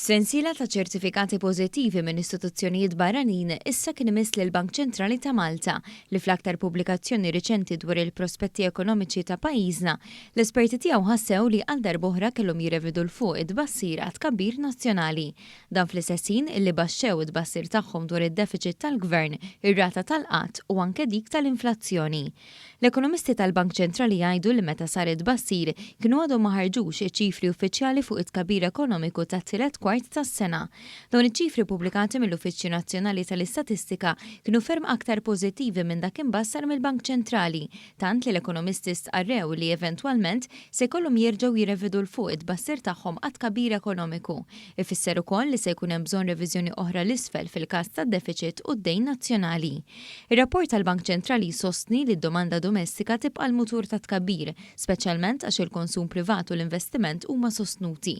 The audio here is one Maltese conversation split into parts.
F'sensiela ta' ċertifikati pożittivi minn istituzzjonijiet barranin, issa kien imiss lill-Bank Ċentrali ta' Malta li fl-aktar pubblikazzjoni riċenti dwar il-prospetti ekonomiċi ta' pajjiżna, l-esperti tiegħu ħassew li għal darb'oħra kellhom jirrevedu 'l fuq it-tbassir għat-tkabbir nazzjonali. Dan fl-istess ħin illi baxxew it-tbassir tagħhom dwar id-defiċit tal-Gvern, ir-rata tal-qgħad u anke dik tal-inflazzjoni. L-ekonomisti tal-Bank Ċentrali jgħidu li meta sar it-tbassir kienu għadhom ma ħarġux iċ-ċifri uffiċjali fuq it-tkabbir ekonomiku tat-tielet kwart tas-sena. Dawn iċ-ċifri ppubblikati mill-Uffiċċju Nazzjonali tal-Istatistika kienu ferm aktar pożittivi minn dak imbassar mill-Bank Ċentrali, tant li l-ekonomisti stqarrew li eventwalment se jkollhom jerġgħu jirrevedu 'l fuq it-tbassir tagħhom għat-tkabbir ekonomiku. Ifisser ukoll li se jkun hemm bżonn reviżjoni oħra 'l isfel fil-każ tad-defiċit u d-dejn nazzjonali. Ir-rapport tal-Bank Ċentrali jsostni li d-domanda domestika tibqa' l-mutur tat-tkabbir, speċjalment għax il-konsum privat u l-investiment huma sostnuti.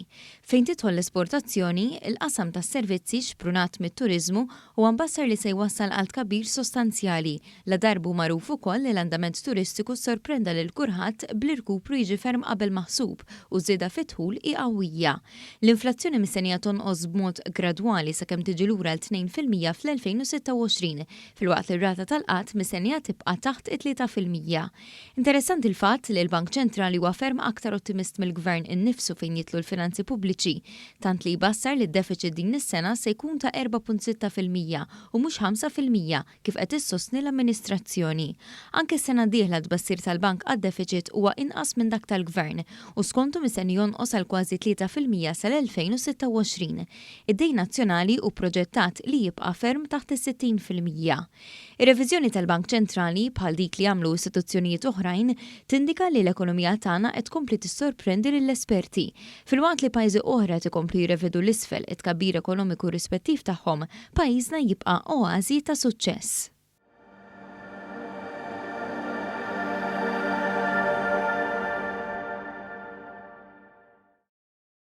Fejn tidħol l-esportazzjoni, il-qasam tas-servizzi, xprunat mit-turiżmu, huwa mbassar li se jwassal għal tkabbir sostanzjali, ladarba hu magħruf ukoll li l-andament turistiku ssorprenda lil kulħadd bl-irkupru jiġi ferm qabel maħsub u ż-żieda fid-dħul hi qawwija. L-inflazzjoni mistennija tonqos b'mod gradwali sakemm tiġi lura għal 2% fl-2026, filwaqt li r-rata tal-qgħad mistennija tibqa' taħt it-3%. Interessanti l-fatt li l-Bank Ċentrali huwa ferm aktar ottimist mill-Gvern innifsu fejn jidħlu l-finanzi pubbliċi, tant li jbassar li d-defiċit din is-sena se jkun ta' 4.6% u mhux 5%, kif qed issostni l-amministrazzjoni. Anke s-sena d-dieħla t-tbassir tal-Bank għad-defiċit huwa inqas minn dak tal-Gvern u skontu mistenni jonqos għal kważi 3% sal-2026. Id-dejn nazzjonali hu proġettat li jibqa' ferm taħt is-60%. Ir-reviżjoni tal-Bank Ċentrali, bħal dik li għamlu istituzzjonijiet oħrajn, tindika li l-ekonomija tagħna qed tkompli tissorprendi lill-esperti. Filwaqt li pajjiżi oħra qed ikomplu jirrevedu 'l isfel it-tkabbir ekonomiku rispettiv tagħhom, pajjiżna jibqa' oażi ta' suċċess.